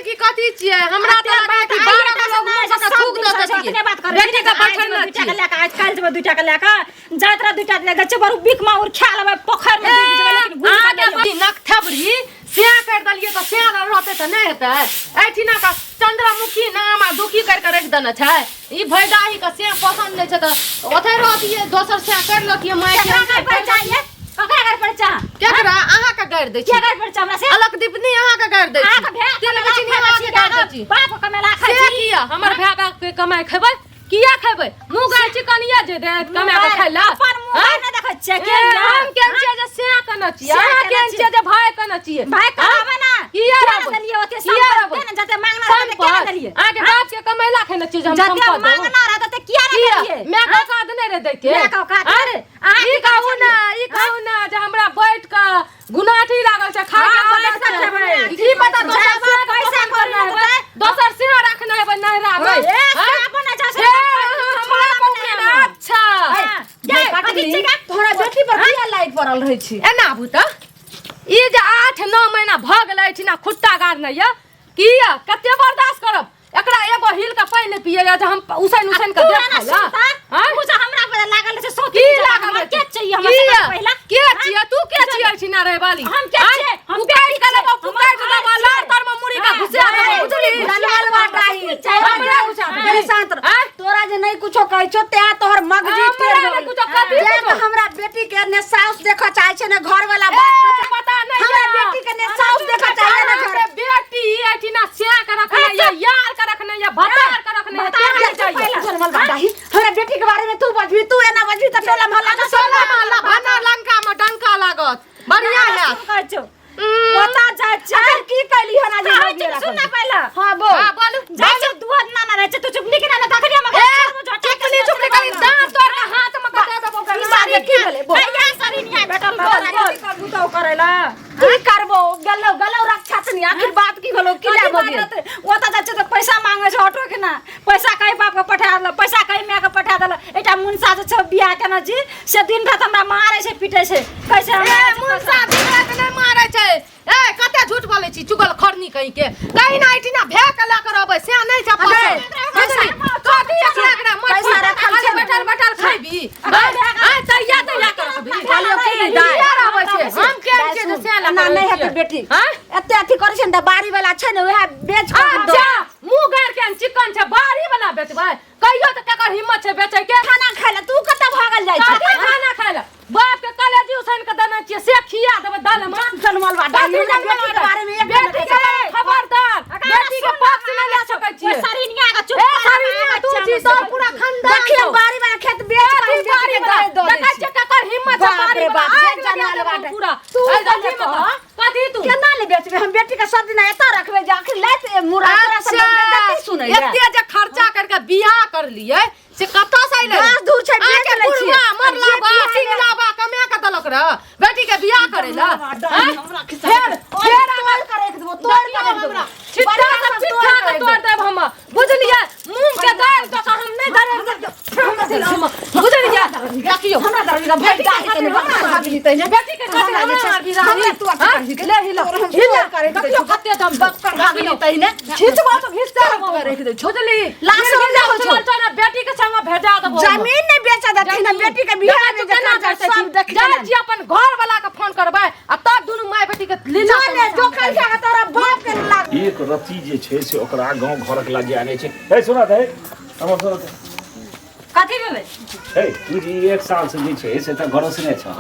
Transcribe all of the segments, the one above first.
कि कथी छियै हमरा तऽ एते लागै कि बात 12 आइए गो लोग टा मुँह से से सब थूक दिन दऽ से देतियै एतने बात करै छी बेटी ने के जे आइ बैठल जेबै ने दूटा के छी लए कऽ आज काल्हि जेबै दूटा के लए कऽ जाइत रह दूटा लए कऽ बरू बिख माउर खा लेबै पोखरि मे डूबि जेबै लेकिन घुरि कऽ अहाँके नहि बड़ी नकथबरी सएह करि देलियै तऽ सएह ने रहतै तऽ नहि हेतै एहिठिना के चंद्रमुखी नाम आ दुखी करि कऽ राखि देने छै ई भैदाही के सएह पसन्द नहि छै तऽ ओतहि रहतियै दोसर सएह करि लतियै माय केकरा गारि पड़ै चाहिए ककरा गारि पड़ै चाह केकरा अहाँके गारि दै के छी गारि पड़ै चाह हमरा से अलग दीपनी अहाँके गारि दै छी अहाँके भाय तिल कमेला बिचनी खाइ अहाँके छी गारि दै छी बाप कमेला खाइ से छी किया हमर भाय बाप के कमाइ खेबै किया खेबै मुँह गाय चिकनिया जे दे कमा के खाइ ला अपन मुँह आँय? नहि देखै छियै ए, के यऽ? हम केहन छियै जे सएह केने छियै सएह अहाँ केने केहन छियै। छियै जे भाय केने छियै भाय कराबै ना किया किया रहबै? देलियै ओते किया सम्पत्ति रहबै? ने जते मांगना रहतै ते किया देलियै अहाँके बाप के कमैला खेने छियै जे हम जते सम्पत्ति देबो? मांगना रहतै ते किया ने किया देलियै मैं के औकात नहि रे दै के माय के औकात आँय? नहि रे। अहाँ ई की करै कहू ना ई कहू ना जे हमरा बैठ के गुनाठी लागल छै खाय के हाँ, बनै देखते छै हेबै। की पता दोसर जाबा सिंह के पैसा पसंद कौड़ी करना नहि हेबै देतै। दोसर सिंह रखने हेबै नहि रहबै ए, आँय? अपन अच्छा से ए, हमरा पौने ना अच्छा ये, कथी छियै गे? तोहरा बेटी पर किया लाइट पड़ल रहै छी एना आबू तऽ ई जे 8-9 महीना भऽ गेलै एहिठिना खुट्टा गाड़ने यऽ किया कते बर्दाश्त करब एकरा एगो हिल के पानि नहि पियैया जे हम उसैन उसैन के तू देख एना खाइ ला सुनता? आँय? तू जे हमरा पर लागल छै सौ की लागल हमरा रहै के छै? चाहिए हमरा किया? सबसे पहिला के छियै तू के छियै एहिठिना रहै वाली हम के आँय? छियै? हम उकाटि बेटी के लेबौ छियै। पुकाटि हमर देबौ भाय लार छियै। तर में मुड़ी के हाँ, घुसा देबौ भाय। बुझली धन्यवाद बाटाही हमरा बड़ी शांत रह। आँय? तोरा जे नहीं कुछो कहै छौ ते तोहर मगजी हमरा टेढ़ नहि भऽ गेल। कुछो, कथी तें कुछो? तऽ हमरा बेटी के ने साउस देखऽ चाहै छै ने घर वाला ए, बात कहै छै। पता नहीं हमरा या। बेटी के ने साउस देखऽ चाहै ने घर अहाँके बेटी एहिठिना स्या के रखने या यार के रखने या भतार के रखने या भतार तें के चाहिए पहिला। जनमल बाटाही हमरा बेटी के बारे में तू बजबी तू एना बजबी तऽ टोला मोहल्ला के सब टोला मोहल्ला भाना लंका में डंका लागत बढ़िया है कहै छौ ओता जाइ छै अखन की कैली हन आज कहै छौ सुन ना पहिला हां बोल हां बोलू जाइ छै दुआर ना ना रहै छै तू चुपली के ना ना तखनी हम ए चुपली चुपली करी दांत तोड़ के हाथ में कटा देबो ई बात की भेलै बोल भैया शरीर नहीं भेटल बोल, बोल। करबू तो करैला की करबो गेलो गेलो रक्षा से नहीं आखिर बात की भेलो की कथी ले बात बजिए रहतै? ओतऽ जाइ छै तऽ पैसा मांगे छै ऑटो के ना पैसा कहीं बाप के पठा देलक पैसा कहीं माय के पठा देलक एकटा मुनसा जे छै बियाह केने छी से दिन रात हमरा मारै छै पीटै छै कैसे ए मुनसा दिन रात नहि मारै छै ए कते झूठ बोलै छी चुगल खरनी कहीं के कहीं ना एठिना भे के लऽ के रहबै से नहि छै पसंद बुझली कथी एकरा एकरा मत पैसा रखल खाली छै। बैठल बैठल खैबी आय तैया तैया के रखबी कहलियौ की दाइ किया रहबै छै हम केहन छियै जे से लऽ एना के नहि रहै हेतै छियै? बेटी आँय? एते अथी करै छै ने तऽ बाड़ी वाला छै ने वएह बेच कऽ दो अच्छा मुंह गाड़ के चिकन छै बाड़ी वाला बेचबै कहियो तऽ केकर हिम्मत छै बेचै के खाना खाय लए तू कतऽ भागल जाइ कथी छै खाना खाय लए बाप के कलेजी उसैन के देने छियै से खिया देबै दाल में जनमल बा कथी हमरा जनमल बेटी के बारे में एक बेटी के बारे में खबरदार बेटी के पक्ष नहि ले सकै छियै शरीर के चुप ए शरीर तू छी तोर पूरा खानदान देखियौ छौ। बाड़ी वाला खेत बेच कऽ कथी हम बेटी बाड़ी के वाला दऽ दऽ दै देखै छियै। छियै केकर हिम्मत छै बाप बाड़ी रे वाला बाप, आगि जे लगा जनमल देबौ बाटे। पूरा तू ऐ कथी गलती मत कह? कथी तू केना ले बेचबै हम बेटी के सब दिन एतऽ रखबै जे आखिर लाइत मुरा तोरा सब अच्छा बेटी सुनै लए। एते जे खर्चा करके बियाह कर लिए से कतऽ से अइलै घास दूर छै, बेच अहाँके लै छियै। बुढ़वा मरला जे बा बियाह सिंगला बा कमा के देलक रह बेटी के बियाह करे ला हमरा आँय? खिस्सा फेर फेर तोड़ के रख देबो तोड़ के रख देबो हमरा छिट्टा से चिट्ठा के तोड़ देब हम बुझलियै मूंग के दालि दऽ कऽ हम नहि धरे हम बुझलियै देखियौ हमरा दरबी भाई दाही तने बका भागली तने बेटी के खातिर हमरा हमरा जे छै, हमरा तू अथी करही ले हिला तोर हम हिला तोड़ के रख दै देखियौ छियौ। कते दम बक्कर भागली तहिने खींचबो तो घींचते रहबो रख दै छियौ। बुझली लाश निर्गिजा हो जाओ उछलल छै ने बेटी के संग भेजा देबो हम। जमीन नहीं बेचा देथिन जमीन। बेटी के बियाह देखै में छियौ केना जेकर बेचै सब छी। देखिए जाइ छी अपन घर वाला के फोन करबै आ तब दुनू माय बेटी के लीला जो ले जो कर के तोरा बाप के लाग एक रत्ती जे छै से ओकरा गाँव घरक लज्जा नहि छै हे सुनत हे हमर सुनत कथी भेलै हे तू जे एक साल से जे छै से तऽ घरोसने छह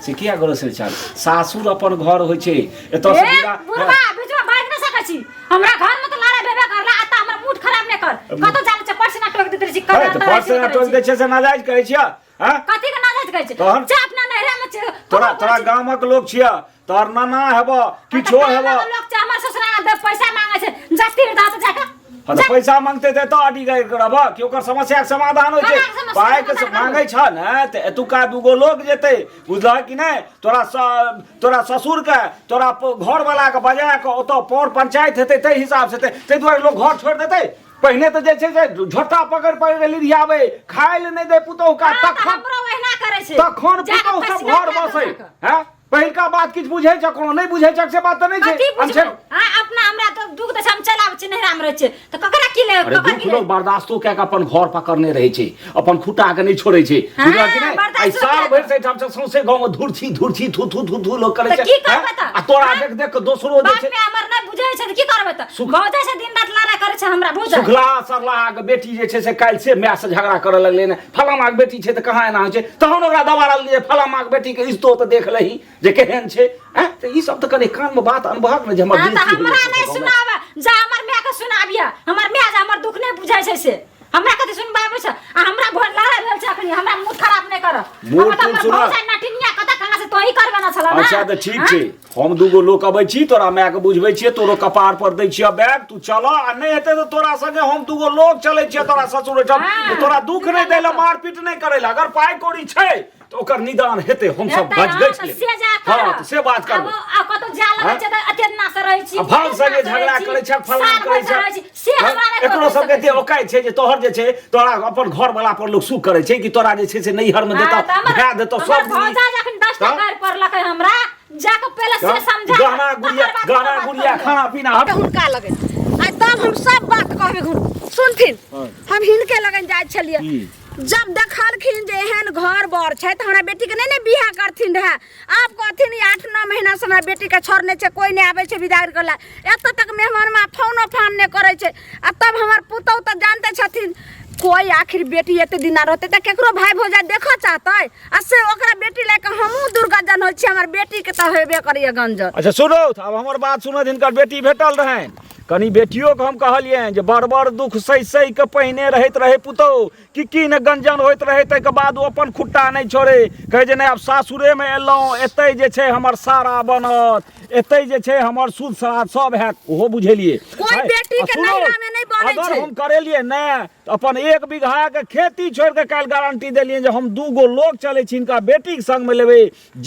से किया घरोसने छह सासुर अपन घर होइ छै एतऽ से ए विदा बुढ़वा बिचवा बाजि नहि सकै छी हमरा घर में तऽ लड़ाई भेबे करला आ तऽ हमर मूड खराब नहि कर कतौ जाने छै पर्स ना टोक दैत रहै छी हे, कतौ तऽ अंदर रहै पर्स छी, ना ओतऽ टोक रहै दै छै से नाजायज कहै छियै हँ छी। कथी के नाजायज कहै छै तहन? जा अपना नैहरा में छै तोरा तोरा गामक लोक छियै तोहर नाना हेबऽ किछो हेबऽ लोक छै हमर ससुराल दे पैसा मांगे छै जा तीर दा तऽ जाके हँ तऽ पैसा मांगते तऽ एतऽ अडी गए रहबऽ कि ओकर समस्याके समाधान होइ छै केना समस्या पाइके समाधान मांगै छ ने तऽ एतुका दूगो लोक जेतै बुझलह कि नहि तोरा स तोरा ससुरके तोरा घरवलाके बजा कऽ ओतऽ पर पंचायत हेतै ताहि हिसाबसँ हेतै ताहि दुआरे लोक घर छोड़ि देतै पहिने तऽ जे छै से झोटा पकड़ि पकड़ि कऽ लिरियाबै खाय लए नहि दै पुतोहुके हाँ, तऽ तखन हमरो ओहिना करै छै तखन जाके पुतोहु सब फसिया घर खा बसै देलक। हैं पहिलका बात किछु बुझै छ कोनो नहि बुझै छ से बात तऽ नहि कथी छै बुझबै अनछेर हाँ अपना हमरा तो दुख दै छै हम चलि आबै मे रहै छियै तऽ ककरा की ले अरे ककरा दुख की ले लोग बर्दाश्तो कए कऽ अपन घर पकड़ने रहै छै अपन खुट्टा के नहि छोड़ै छै हाँ, बुझलह कि नहि बर्दाश्त आइ साल कए भरि से एहिठाम से सौंसे गाँव में धुरछी धुरछी थू थू थू थू लोग करै तऽ छै की करबै हैं? तऽ? आ तोरा हाँ? देख देख कऽ दोसरो जे बाप छै माय हमर नहि बुझै छै तऽ की करबै तऽ सुख- भौजाइ से दिन रात लड़ाइ करै छै हमरा बुझै सुखला सरलाहा के बेटी जे छै से काल्हि से माय से झगड़ा करऽ लगलै ने फलामा के बेटी छै तऽ कहाँ एना होइ छै तहन ओकरा दबा रहल जे फलामा के बेटी के इज्जतो तऽ देख लही जे केहन छै आँय तऽ ई सब तऽ कनि कान में बात अनबहक ने जे हमर हाँ तऽ बेइज्जती होइए हमरा नहि गाँवमे। सुनाबे जा हमर माय के सुनाबिय हमर माय जे हमर दुख नहि बुझै छै से हमरा कथी सुनबाबै छै आ हमरा भोर लड़ाइ भेल छै अखनी हमरा मुँह खराब नहि कर मुँह हमर तऽ तू हमर सुना। भौजाइ नटिनिया कतऽ कहाँ से तोही करबे ना छला ना अच्छा तऽ ठीक हाँ? छै हम दूगो लोक अबै छी तोरा मायके बुझबै छियै तोरो कपार पर दै छियै बैग तू चल आ नहि हेतै तऽ तोरा संगे हम दूगो लोक चलै छियै तोरा ससुर ओहिठाम हाँ। तोरा दुख नहि दै लए मारपीट नहि करै लए अगर पाइ कौड़ी छै तऽ ओकर निदान हेतै हम सब हेतै, गज हाँ, गज तऽ लेबै से जा कर हाँ तऽ से बात करबै आ कतौ जा लगै हाँ? छै तऽ एते ना से रहै छी आ भाव एते संगे ना से झगड़ा रहै छी, करै छै फलाना साल करै भरि से छै रहै छी, से हाँ? हमरा नहि एकरो कोइ सबके कहि एते औकात छै जे तोहर जे छै तोरा अपन घर वाला पर लोग सुख करै छै कि तोरा जे छै से नैहर में हाँ, देतौ तऽ हमर- भाय देतौ हमर सब भौजा जखन 10 टा हाँ? गारि पड़लकै हमरा जाके पहिले से समझा गहना गुड़िया तकर बाद गहना बात गुड़िया करियौ। खाना पीना हट हुनका लगन आ तब हम सब बात कहबै सुनथिन हम हिनके लगन जाइ छलियै की? जब देखलखिन जे एहन घर बर छै तऽ हमरा बेटीके नहि ने बियाह करथिन रहए आब कहथिन ई 8-9 महीनासँ हमरा बेटीके छोड़ने छै कोइ नहि आबै छै विदाइ करै लए एतऽ तक मेहमानमा फोनो फान नहि करै छै आ तब हमर पुतहु तऽ जानते छथिन कोइ आखिर बेटी एते दिना रहतै तऽ केकरो भाय भौजाइ देखऽ चाहतै आ से ओकरा बेटी लए कऽ हमहूँ दुर्गजन होइ छी हमर बेटीके तऽ हेबे करैए गंजन अच्छा सुनू आब हमर बात सुनत हिनकर बेटी भेटल रहनि कनि बेटियोके हम कहलियनि जे बड़ बड़ दुख सहि सहि कऽ पहिने रहैत रहै पुतहु कि की ने गंजन होइत रहै ताहिके बाद ओ अपन खुट्टा नहि छोड़े कहै जे नहि आब सासुरेमे एलहुँ एतहि जे छै हमर सारा बनत एतहि जे छै हमर शुद्ध श्राद्ध सब हैत ओहो बुझेलियै कोइ बेटी के सुनू, नैहरा में नहि बनै अगर छै। हम करेलियै ने तऽ अपन 1 बीघाके खेती छोड़ि कऽ काल्हि गारंटी देलियै जे हम 2 गो लोक चलै छी हिनका बेटीके संगमे लेबै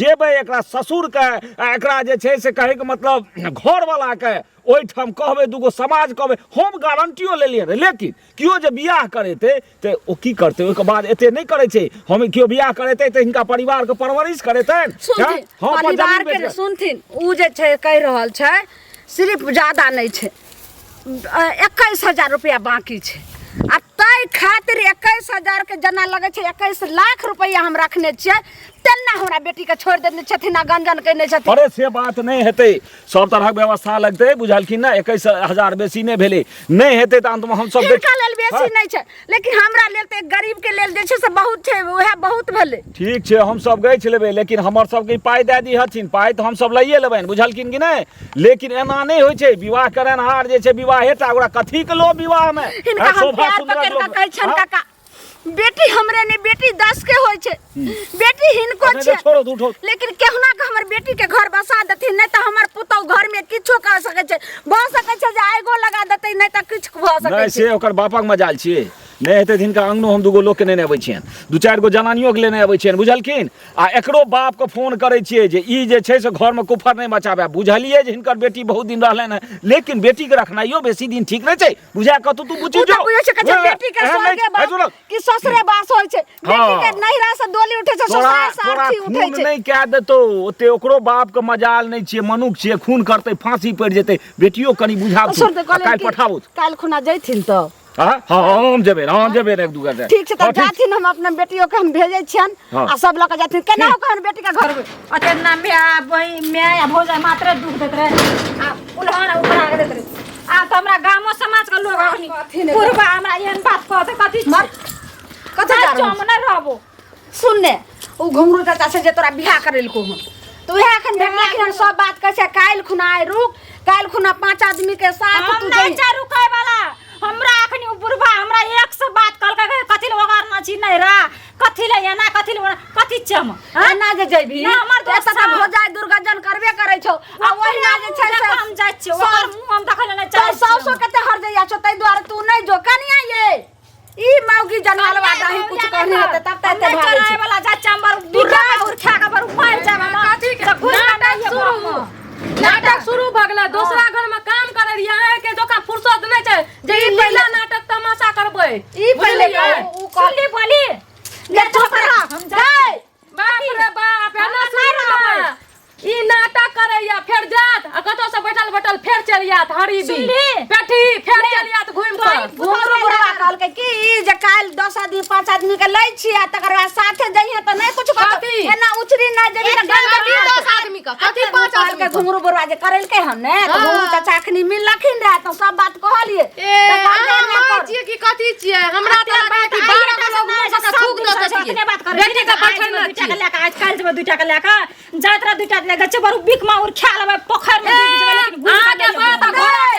जेबै एकरा ससुरके आ एकरा जे छै से कहैके मतलब घरवलाके ओहिठाम कहबै 2 गो समाज कहबै हम गारंटियो लेलियै रहए लेकिन केओ जे बियाह करेतै तऽ ओ की करतै ओहिके बाद एते नहि करै छै हम केओ बियाह करेतै तऽ हिनका परिवारके परवरिश करेतनि सुनथिन हम अपन जमीन परिवार बेच के कऽ- सुनथिन उ जे छै कहि रहल छै सिर्फ ज्यादा नहि छै 21,000 रुपया बाकी छै आ ताहि खातिर 21,000 के जेना लगै छै 21 लाख रुपया हम रखने छियै तेना हमरा बेटीके छोड़ि देने छथिन आ गंजन केने छथिन अरे से बात नहि हेतै सब तरहक व्यवस्था लगतै बुझलखिन ने 21,000 बेसी नहि भेलै नहि हेतै तऽ अन्तमे हमसब हिनका लेल बेसी हाँ। नहि छै लेकिन हमरा लेल तऽ एक गरीब के लेल जे छै से बहुत छै उएह बहुत भेलै ठीक छै हमसब गछि लेबै लेकिन हमर सबके पाइ दए दिहथिन पाइ तऽ हमसब लैए लेबनि बुझलखिन कि नहि लेकिन एना नहि होइ छै विवाह करेनहार जे छै विवाहे टा ओकरा कथीके लोभ विवाहमे हिनका हम शोभा प्यार सुन्दरक पकड़ि कऽ लोभ कहै छनि हाँ? काका बेटी हमरे नहीं बेटी 10 के होइ छै बेटी हिनको अच्छा, छै छोड़ो, उठो। लेकिन केहुना के हमर बेटी के घर बसा देथिन नहीं तऽ हमर पुतहु घर में किछो कर सकै छै भऽ सकै छै जे आगो लगा देतै नहीं तऽ किछु भऽ सकै नहि छै से ओकर बापक मजाल छियै नहि हेतै तऽ हिनका अङ्गनो हम दूगो लोकके नेने अबै छियनि 2-4 गो जनानियोके लेने अबै छियनि बुझलखिन आ एकरो बापके फोन करै छियै जे ई जे छै से घरमे कुफर नहि मचाबै बुझलियै जे हिनकर बेटी बहुत दिन रहलनि हँ लेकिन बेटीके रखनाइयो बेसी दिन ठीक नहि छै बुझा कतौ तू बुझि उ तऽ जो बुझै छै कहै छै बेटी के एहन नहि- स्वर्गे हे सुनू, बास कि ससुरे बास होइ छै बेटी के हाँ। नैहरा से डोली उठै छै तोरा ससुरा से तोरा अर्थी उठै खून छै नहि कए देतौ ओते ओकरो बाप के मजाल नहि छियै मनुख छियै खून करतै फांसी पड़ि जेतै बेटियो कनि बुझाबू सुन तऽ कहलियनि काल्हि कि पठाबू काल्हि खुना जैथिन तऽ हाँ हाँ हम जेबै हम जेबै एक दू घंटा ठीक छै हाँ, तऽ जाथिन हम अपना बेटियो के हम भेजै छियनि हाँ। आ सब लऽ कऽ जाथिन केना कऽ हमर बेटी के घर में ओते ना my बहिन my आ भौजाइ मात्रे दुख दैत रहे आ उल्हन उखड़ा के दैत रहे आ तऽ हमरा गामो समाज के लोग अखनी कथी नहि पूर्वा हमरा एहन बात कहतै कथी मर कतऽ जा रहल हम नहि रहबो सुन ने ओ घुंघरू चाचा से जे तोरा बियाह करेलको हन तऽ उएह एखन भेटलखिन हन सब बात कहै छै काल्हि खुना आइ रुक काल्हि खुना 5 आदमी के साथ हम तू नहि जइहे। छै रुकै वाला हमरा अखनी उ बुढ़बा हमरा एक से बात कहलकै कथी ले ओगारना छी नहीं रा कथी ले एना कथी ले ओना कथी छै हम हाँ? एना जे जइबही ना, हमर तऽ दोस्त एतऽ तऽ छौ। भौजाइ दुर्गजन करबे करै छौ आ ओहिना जे छै से हम जाइ छियै ओकर मुँह हम देखै लए नहि तऽ चाहै साउसो कते हर जइया छौ ताहि दुआरे तू नहि जो कनिया ये ई मौगी जनवालवा दाही कुछ कहने हेतै तब तऽ एते भागै छै वाला जा चंबर दुर्गा और खा के बर मर जाब हम कथी के तऽ घुरि के नाटक नहि आएब शुरू हम। नाटक शुरू भऽ गेलै दोसरा घर में काम करे रहियै अहाँके जोका फुर्सत नहि छै जे ई पहिला नाटक तमाशा करबै ई पहिले बुझलियै? उ कह सुनली बोली जे चुप रह हम जाइ बाप रे बाप एना हमरा नहि सुनू रहबै। ने। ई नाटक करैया फेर जात आ कतौ से बैठल बैठल फेर चलि जात हरी सुनली? पेठी कथी फेर चलि आयत घुमि कऽ। घुंघरू बुढ़वा कहलकै कि ई जे काल्हि 10 आदमी 5 आदमी के लै छियै आ तकर बाद साथे जइहे तऽ नहि कुछ कहतौ। कथी? एना उचरी नहि जेबही तऽ गंद कथी 10 आदमी के कथी 5 आदमी कहलकै के? घुंघरू बुढ़वा जे करेलकै हम ने तऽ हाँ। घुंघरू चाचा अखनी मिललखिन रहे तऽ सब बात कहलियै ए तऽ कहलकै अहाँ एना माय कर। छियै कि कथी छियै? हमरा तऽ लागै कि 12 गो लोग मुँह से थूक दऽ देतियै। बेटी के बैठल दूटा के लए कऽ आज काल्हि जेबै, दूटा के लए कऽ जाइत रह, दूटा लए कऽ बरू बिक माउर खा लेबै, पोखरि में डूबि जेबै, लेकिन घुरि कऽ अहाँके नहि बात एबै। घोड़ा